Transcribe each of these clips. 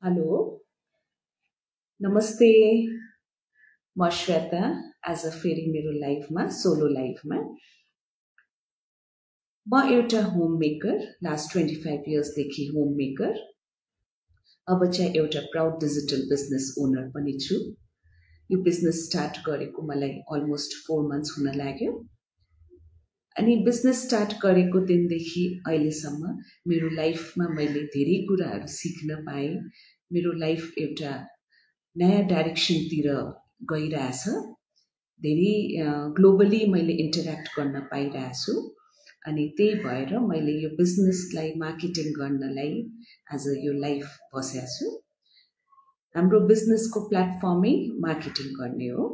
Hello नमस्ते म श्वेता आज फेरि मेरो लाइफमा सोलो लाइफमा म एउटा होम मेकर लास्ट 25 इयर्सदेखि होम मेकर अब चाहिँ एउटा प्राउड डिजिटल बिजनेस ओनर पनि छु यो बिजनेस स्टार्ट गरेको मलाई अलमोस्ट 4 मन्थ्स हुन लाग्यो अनि बिजनेस स्टार्ट गरेको दिनदेखि अहिलेसम्म मेरो लाइफमा मैले धेरै कुराहरू सिक्न पाएँ मेरो लाइफ एउटा नयाँ डाइरेक्सनतिर गइरहेछ धेरै ग्लोबली मैले इन्टरेक्ट गर्न पाइरहेछु अनि त्यही भएर मैले यो बिजनेसलाई मार्केटिङ गर्नलाई आज यो लाइफ बसेको छु हाम्रो बिजनेसको प्लेटफर्मै मार्केटिङ गर्ने हो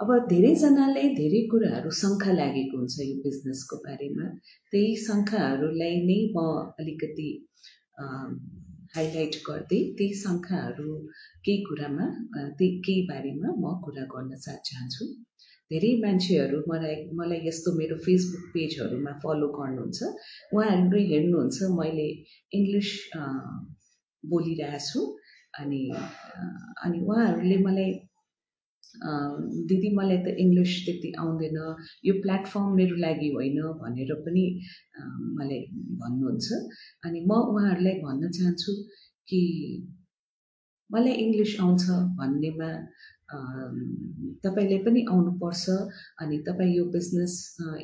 अब धेरैजनाले धेरै कुराहरू शङ्का लागेको हुन्छ यो बिजनेसको बारेमा त्यही शङ्काहरूलाई नै म अलिकति हाइलाइट गर्दै त्यही शङ्काहरू केही कुरामा केही बारेमा म कुरा गर्न चाहन्छु धेरै मान्छेहरू मलाई यस्तो मेरो फेसबुक पेजहरूमा फलो गर्नुहुन्छ उहाँहरूले हेर्नुहुन्छ मैले इङ्ग्लिस बोलिरहेछु अनि उहाँहरूले मलाई दिदी मलाई त इङ्ग्लिस त्यति आउँदैन यो प्लेटफर्म मेरो लागि होइन भनेर पनि मलाई भन्नुहुन्छ अनि म उहाँहरूलाई भन्न चाहन्छु कि मलाई इङ्ग्लिस आउँछ भन्नेमा तपाईले पनि आउनुपर्छ अनि तपाईँ यो बिजनेस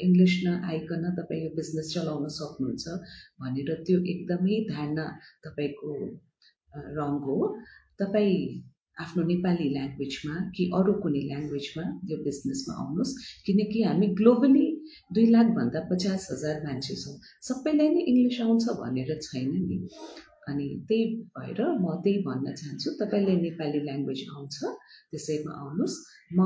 इङ्ग्लिस नआइकन तपाईँ यो बिजनेस चलाउन सक्नुहुन्छ भनेर त्यो एकदमै धारणा तपाईको रङ हो तपाईँ आफ्नो नेपाली ल्याङ्ग्वेजमा कि अरू कुनै ल्याङ्ग्वेजमा यो बिजनेसमा आउनुहोस् किनकि हामी ग्लोबली 2,50,000 मान्छे छौँ सबैलाई नै इङ्ग्लिस आउँछ भनेर छैन नि अनि त्यही भएर म त्यही भन्न चाहन्छु तपाईले नेपाली ल्याङ्ग्वेज आउँछ त्यसैमा आउनुहोस् म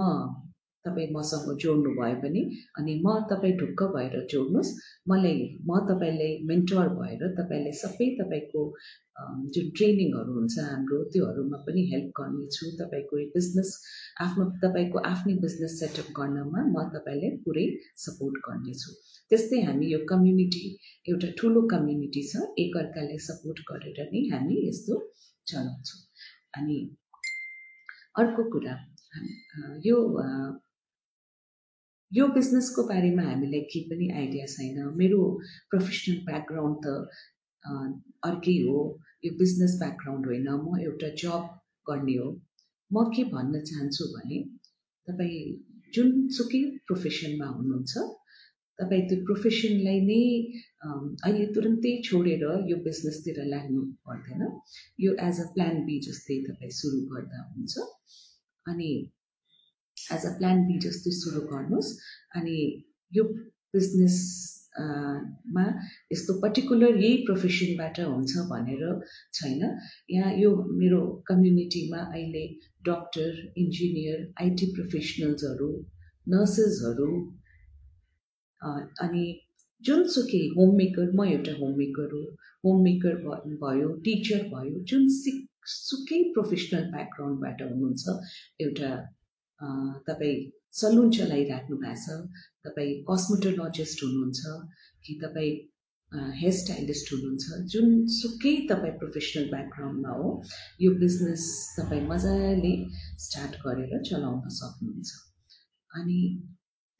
तपाईँ मसँग जोड्नु भयो भने अनि म तपाईँ ढुक्क भएर जोड्नुहोस् म तपाईलाई मेन्टर भएर तपाईलाई सबै तपाईको जुन ट्रेनिङहरू हुन्छ हाम्रो त्योहरूमा पनि हेल्प गर्नेछु तपाईको बिजनेस तपाईको आफ्नै बिजनेस सेटअप गर्नमा म तपाईलाई पुरै सपोर्ट गर्नेछु त्यस्तै हामी यो कम्युनिटी एउटा ठुलो कम्युनिटी छ एकअर्कालाई सपोर्ट गरेर नै हामी यस्तो चलाउँछौँ अनि अर्को कुरा यो बिजनेसको बारेमा हामीलाई केही पनि आइडिया छैन मेरो प्रोफेसनल ब्याकग्राउन्ड त अर्कै हो यो बिजनेस ब्याकग्राउन्ड होइन म एउटा जब गर्ने हो म के भन्न चाहन्छु भने तपाईँ जुनसुकै प्रोफेसनमा हुनुहुन्छ तपाईँ त्यो प्रोफेसनलाई नै अहिले तुरुन्तै छोडेर यो बिजनेसतिर लाग्नु पर्दैन यो एज अ प्लान बी जस्तै तपाईँ सुरु गर्दा हुन्छ अनि एज अ प्लान बी जस्तै सुरु गर्नुहोस् अनि यो बिजनेस मा यस्तो पर्टिकुलर यही प्रोफेसनबाट हुन्छ भनेर छैन यहाँ यो मेरो कम्युनिटीमा अहिले डक्टर इन्जिनियर आइटी प्रोफेसनल्सहरू नर्सेसहरू अनि जुनसुकै होममेकर म एउटा होममेकर हो होममेकर भयो टिचर भयो जुनसुकै प्रोफेसनल ब्याकग्राउन्डबाट हुनुहुन्छ एउटा तपाईँ सलुन चलाइराख्नु भएको छ तपाईँ कस्मेटोलोजिस्ट हुनुहुन्छ कि तपाईँ हेयर स्टाइलिस्ट हुनुहुन्छ जुनसुकै तपाईँ प्रोफेसनल ब्याकग्राउन्डमा हो यो बिजनेस तपाईँ मजाले स्टार्ट गरेर चलाउन सक्नुहुन्छ अनि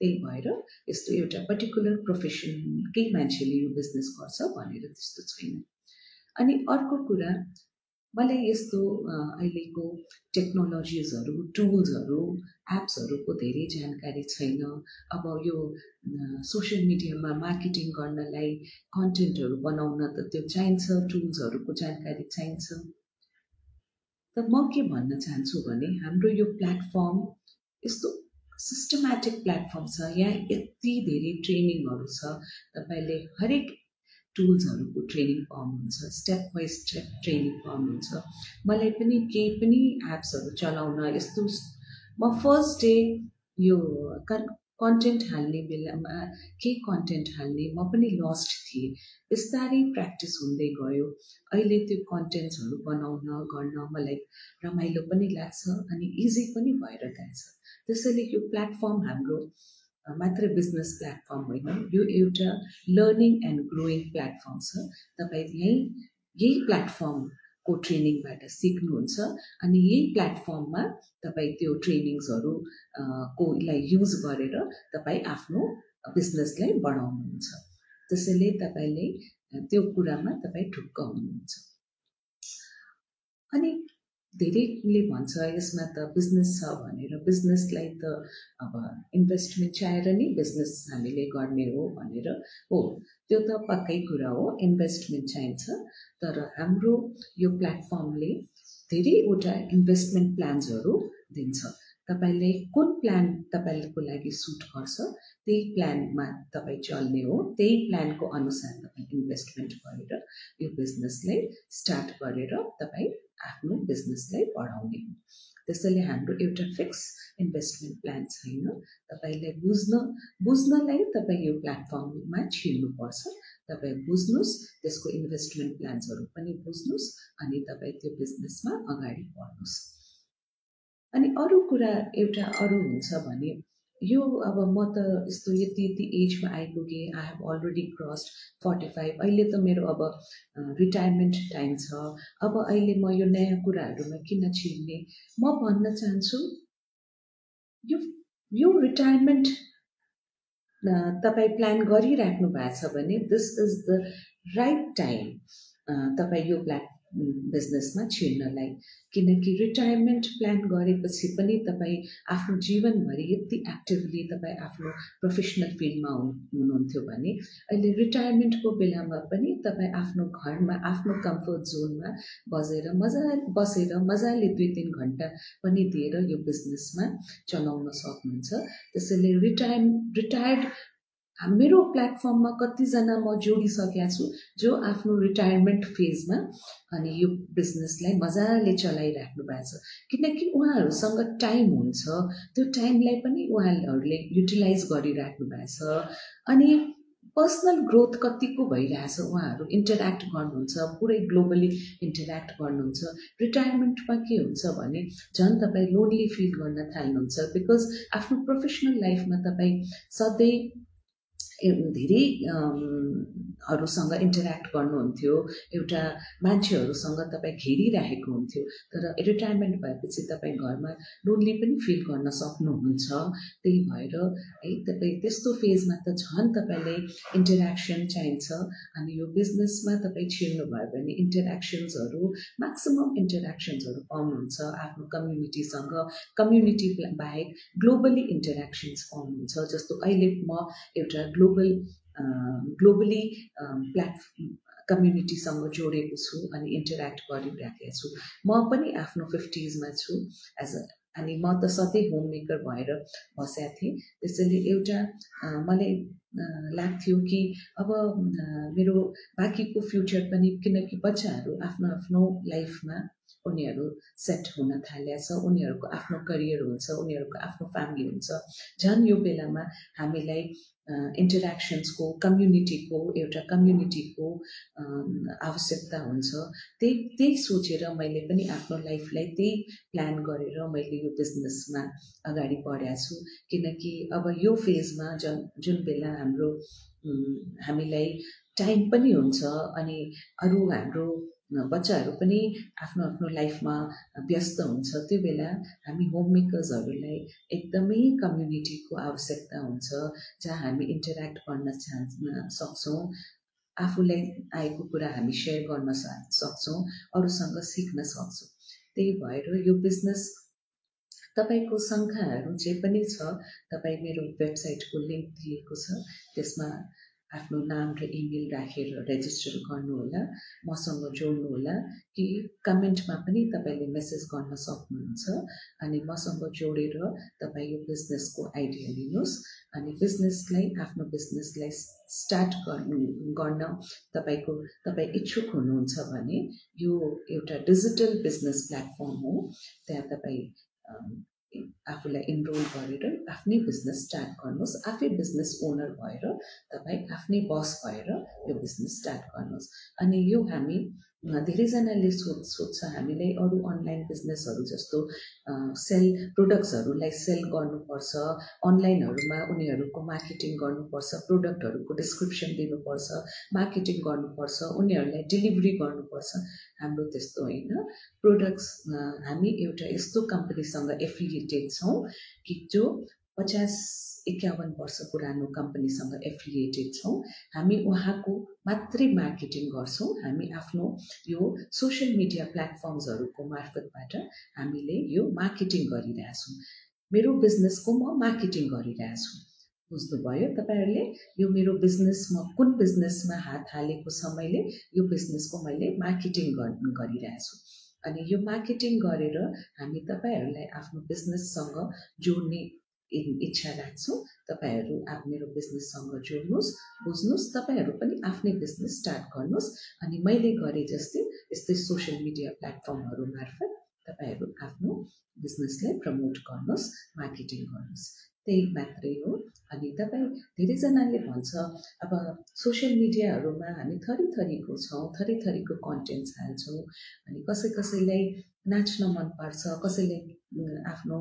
त्यही भएर यस्तो एउटा पर्टिकुलर प्रोफेसनकै मान्छेले यो बिजनेस गर्छ भनेर त्यस्तो छैन अनि अर्को कुरा मलाई यस्तो अहिलेको टेक्नोलोजिजहरू टुल्सहरू एप्सहरूको धेरै जानकारी छैन अब यो सोसियल मिडियामा मार्केटिङ गर्नलाई कन्टेन्टहरू बनाउन त त्यो चाहिन्छ टुल्सहरूको जानकारी चाहिन्छ त म के भन्न चाहन्छु भने हाम्रो यो प्लेटफर्म यस्तो सिस्टमेटिक प्लेटफर्म छ यहाँ यति धेरै ट्रेनिङहरू छ तपाईले हरेक टुल्सहरूको ट्रेनिङ पाउनुहुन्छ स्टेप बाई स्टेप ट्रेनिङ पाउनुहुन्छ मलाई पनि केही पनि एप्सहरू चलाउन यस्तो म फर्स्ट डे यो कन्टेन्ट हाल्ने बेलामा केही कन्टेन्ट हाल्ने म पनि लस्ट थिएँ बिस्तारै प्र्याक्टिस हुँदै गयो अहिले त्यो कन्टेन्ट्सहरू बनाउन गर्न मलाई रमाइलो पनि लाग्छ अनि इजी पनि भएर गएको छ त्यसैले यो प्लेटफर्म हाम्रो मात्र बिजनेस प्लेटफर्म होइन यो एउटा लर्निङ एन्ड ग्रोइङ प्लेटफर्म छ तपाईँ यही प्लेटफर्म को ट्रेनिङबाट सिक्नुहुन्छ अनि यही प्लेटफर्ममा तपाईँ त्यो ट्रेनिङ्सहरू कोलाई युज गरेर तपाईँ आफ्नो बिजनेसलाई बढाउनुहुन्छ। त्यसैले तपाईले त्यो कुरामा तपाईँ ढुक्क हुनुहुन्छ। अनि धेरैले भन्छ यसमा त बिजनेस छ भनेर, बिजनेसलाई त अब इन्भेस्टमेन्ट चाहिएर नि बिजनेस हामीले गर्ने हो भनेर। हो, त्यो त पक्कै कुरा हो, इन्भेस्टमेन्ट चाहिन्छ। तर हाम्रो यो प्लेटफर्मले धेरैवटा इन्भेस्टमेन्ट प्लान्सहरू दिन्छ। तपाईले कुन प्लान तपाईको लागि सुट गर्छ त्यही प्लानमा तपाईँ चल्ने हो, त्यही प्लानको अनुसार तपाईँ इन्भेस्टमेन्ट गरेर यो बिजनेसलाई स्टार्ट गरेर तपाईँ आफ्नो बिजनेसलाई बढाउने हो। त्यसैले हाम्रो एउटा फिक्स इन्भेस्टमेन्ट प्लान छैन। तपाईलाई बुझ्नलाई तपाईँ यो प्लेटफर्ममा छिर्नुपर्छ। तपाईँ बुझ्नुस्, त्यसको इन्भेस्टमेन्ट प्लान्सहरू पनि बुझ्नुस् अनि तपाईँ त्यो बिजनेसमा अगाडि बढ्नुस्। अनि अरू कुरा एउटा अरू हुन्छ भने यो अब म त यस्तो यति एजमा आइपुगेँ, आई हेभ अलरेडी क्रस्ड 45, अहिले त मेरो अब रिटायरमेन्ट टाइम छ, अब अहिले म यो नयाँ कुराहरूमा किन छिर्ने? म भन्न चाहन्छु यो रिटायरमेन्ट तपाईँ प्लान गरिराख्नु भएको छ भने this is the right time तपाईँ यो बिजनेसमा छिर्नलाई। किनकि रिटायरमेन्ट प्लान गरेपछि पनि तपाईँ आफ्नो जीवनभरि यति एक्टिभली तपाईँ आफ्नो प्रोफेसनल फिल्डमा हुनुहुन्थ्यो भने अहिले रिटायरमेन्टको बेलामा पनि तपाईँ आफ्नो घरमा आफ्नो कम्फर्ट जोनमा बसेर मजाले 2-3 घण्टा पनि दिएर यो बिजनेसमा चलाउन सक्नुहुन्छ। त्यसैले रिटायर्ड मेरो प्लेटफर्ममा कतिजना म जोडिसकेका छु जो आफ्नो रिटायरमेन्ट फेजमा अनि यो बिजनेसलाई मजाले चलाइराख्नु भएको छ। किनकि उहाँहरूसँग टाइम हुन्छ, त्यो टाइमलाई पनि उहाँहरूले युटिलाइज गरिराख्नु भएको छ। अनि पर्सनल ग्रोथ कतिको भइरहेछ, उहाँहरू इन्टरेक्ट गर्नुहुन्छ, पुरै ग्लोबली इन्टरेक्ट गर्नुहुन्छ। रिटायरमेन्टमा के हुन्छ भने झन् तपाईँ लोनली फिल गर्न थाल्नुहुन्छ, बिकज आफ्नो प्रोफेसनल लाइफमा तपाईँ सधैँ धेरैहरूसँग इन्टरेक्ट गर्नुहुन्थ्यो, एउटा मान्छेहरूसँग तपाईँ घेरिरहेको हुन्थ्यो। तर रिटायरमेन्ट भएपछि तपाईँ घरमा लोनली पनि फिल गर्न सक्नुहुन्छ। त्यही भएर है तपाईँ त्यस्तो फेजमा त झन् तपाईँलाई इन्टरेक्सन चाहिन्छ। अनि यो बिजनेसमा तपाईँ छिर्नुभयो भने इन्टरेक्सन्सहरू म्याक्सिमम इन्टरेक्सन्सहरू पाउनुहुन्छ आफ्नो कम्युनिटीसँग, कम्युनिटी बाहेक ग्लोबली इन्टरेक्सन्स पाउनुहुन्छ। जस्तो अहिले म एउटा ग्लोबली कम्युनिटीसँग जोडेको छु अनि इन्टरेक्ट गरिराखेको छु। म पनि आफ्नो 50sमा छु अनि म त सधैँ होम मेकर भएर बसेको थिएँ। त्यसैले एउटा मलाई लाग्थ्यो कि अब मेरो बाँकीको फ्युचर पनि, किनकि बच्चाहरू आफ्नो आफ्नो लाइफमा उनीहरू सेट हुन थालेको छ, उनीहरूको आफ्नो करियर हुन्छ, उनीहरूको आफ्नो फ्यामिली हुन्छ। झन् यो बेलामा हामीलाई इन्टरेक्सन्सको, एउटा कम्युनिटीको आवश्यकता हुन्छ। त्यही सोचेर मैले पनि आफ्नो लाइफलाई त्यही प्लान गरेर मैले यो बिजनेसमा अगाडि बढेको छु। किनकि अब यो फेजमा जुन बेला हामीलाई टाइम पनि हुन्छ अनि अरू हाम्रो बच्चाहरू पनि आफ्नो आफ्नो लाइफमा व्यस्त हुन्छ, त्यो बेला हामी होम मेकर्सहरूलाई एकदमै कम्युनिटीको आवश्यकता हुन्छ, जहाँ हामी इन्टरेक्ट गर्न सक्छौँ, आफूलाई आएको कुरा हामी सेयर गर्न सक्छौँ, अरूसँग सिक्न सक्छौँ। त्यही भएर यो बिजनेस तपाईको सङ्ख्याहरू जे पनि छ, तपाईँ मेरो वेबसाइटको लिङ्क दिएको छ, त्यसमा आफ्नो नाम र इमेल राखेर रेजिस्टर गर्नुहोला, मसँग जोड्नुहोला कि कमेन्टमा पनि तपाईँले मेसेज गर्न सक्नुहुन्छ। अनि मसँग जोडेर तपाईँ यो बिजनेसको आइडिया लिनुहोस् अनि आफ्नो बिजनेसलाई स्टार्ट गर्न तपाईँ इच्छुक हुनुहुन्छ भने यो एउटा डिजिटल बिजनेस प्लेटफर्म हो। त्यहाँ तपाईँ आफूलाई इनरोल गरेर आफ्नै बिजनेस स्टार्ट गर्नुहोस्, आफै बिजनेस ओनर भएर तपाईँ आफ्नै बस भएर यो बिजनेस स्टार्ट गर्नुहोस्। अनि यो हामी धेरैजनाले सोध्छ हामीले अरू अनलाइन बिजनेसहरू जस्तो सेल प्रोडक्ट्सहरूलाई सेल गर्नुपर्छ, अनलाइनहरूमा उनीहरूको मार्केटिङ गर्नुपर्छ, प्रोडक्टहरूको डिस्क्रिप्सन दिनुपर्छ, मार्केटिङ गर्नुपर्छ, उनीहरूलाई डेलिभरी गर्नुपर्छ। हाम्रो त्यस्तो होइन। प्रोडक्ट्स हामी एउटा यस्तो कम्पनीसँग एफिलिएटेड छौँ कि जो 50-51 वर्ष पुरानो कम्पनीसँग एफिलिएटेड छौँ। हामी उहाँको मात्रै मार्केटिङ गर्छौँ। हामी आफ्नो यो सोसियल मिडिया प्लेटफर्म्सहरूको मार्फतबाट हामीले यो मार्केटिङ गरिरहेछौँ। मेरो बिजनेसको म मार्केटिङ गरिरहेछु। बुझ्नुभयो तपाईँहरूले? यो मेरो बिजनेसमा कुन बिजनेसमा हात हालेको छ मैले, यो बिजनेसको मैले मार्केटिङ गरिरहेछु। अनि यो मार्केटिङ गरेर हामी तपाईँहरूलाई आफ्नो बिजनेससँग जोड्ने इच्छा राख्छौँ। तपाईँहरू मेरो बिजनेससँग जोड्नुहोस्, बुझ्नुहोस्, तपाईँहरू पनि आफ्नै बिजनेस स्टार्ट गर्नुहोस्। अनि मैले गरे जस्तै यस्तै सोसियल मिडिया प्लेटफर्महरू मार्फत तपाईँहरू आफ्नो बिजनेसलाई प्रमोट गर्नुहोस्, मार्केटिङ गर्नुहोस्। त्यही मात्रै हो। अनि तपाईँ धेरैजनाले भन्छ अब सोसियल मिडियाहरूमा हामी थरीथरीको छौँ, थरीथरीको कन्टेन्ट्स हाल्छौँ। अनि कसैलाई नाच्न मनपर्छ, कसैलाई आफ्नो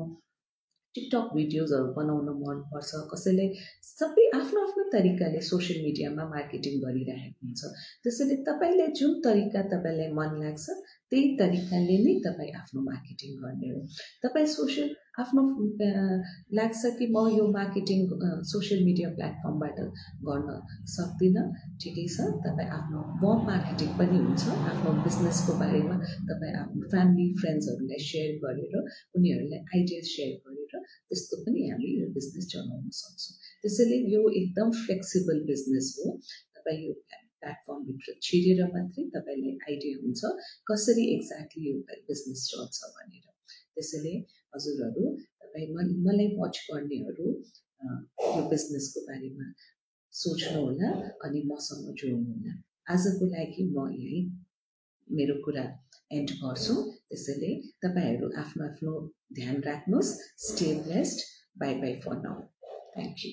टिकटक भिडियोजहरू बनाउन मनपर्छ, कसैले सबै आफ्नो आफ्नो तरिकाले सोसियल मिडियामा मार्केटिङ गरिरहेको हुन्छ। त्यसैले तपाईँलाई जुन तरिका तपाईँलाई मन लाग्छ त्यही तरिकाले नै तपाईँ आफ्नो मार्केटिङ गर्ने हो। तपाईँ आफ्नो लाग्छ कि म यो मार्केटिङ सोसियल मिडिया प्लेटफर्मबाट गर्न सक्दिनँ, ठिकै छ। तपाईँ आफ्नो मार्केटिङ पनि हुन्छ। आफ्नो बिजनेसको बारेमा तपाईँ आफ्नो फ्यामिली फ्रेन्ड्सहरूलाई सेयर गरेर उनीहरूलाई आइडिया सेयर गरेर त्यस्तो पनि हामी यो बिजनेस चलाउन सक्छौँ। त्यसैले यो एकदम फ्लेक्सिबल बिजनेस हो। तपाईँ यो प्लेटफर्मभित्र छिरेर मात्रै तपाईँलाई आइडिया हुन्छ कसरी एक्ज्याक्टली यो बिजनेस चल्छ भनेर। त्यसैले हजुरहरू तपाईँ मलाई वाच गर्नेहरू यो बिजनेसको बारेमा सोच्नुहोला अनि मसँग जोड्नुहोला। आजको लागि म यही मेरो कुरा एन्ड गर्छु। त्यसैले तपाईँहरू आफ्नो आफ्नो ध्यान राख्नुहोस्। Stay blessed. Bye bye for now. Thank you.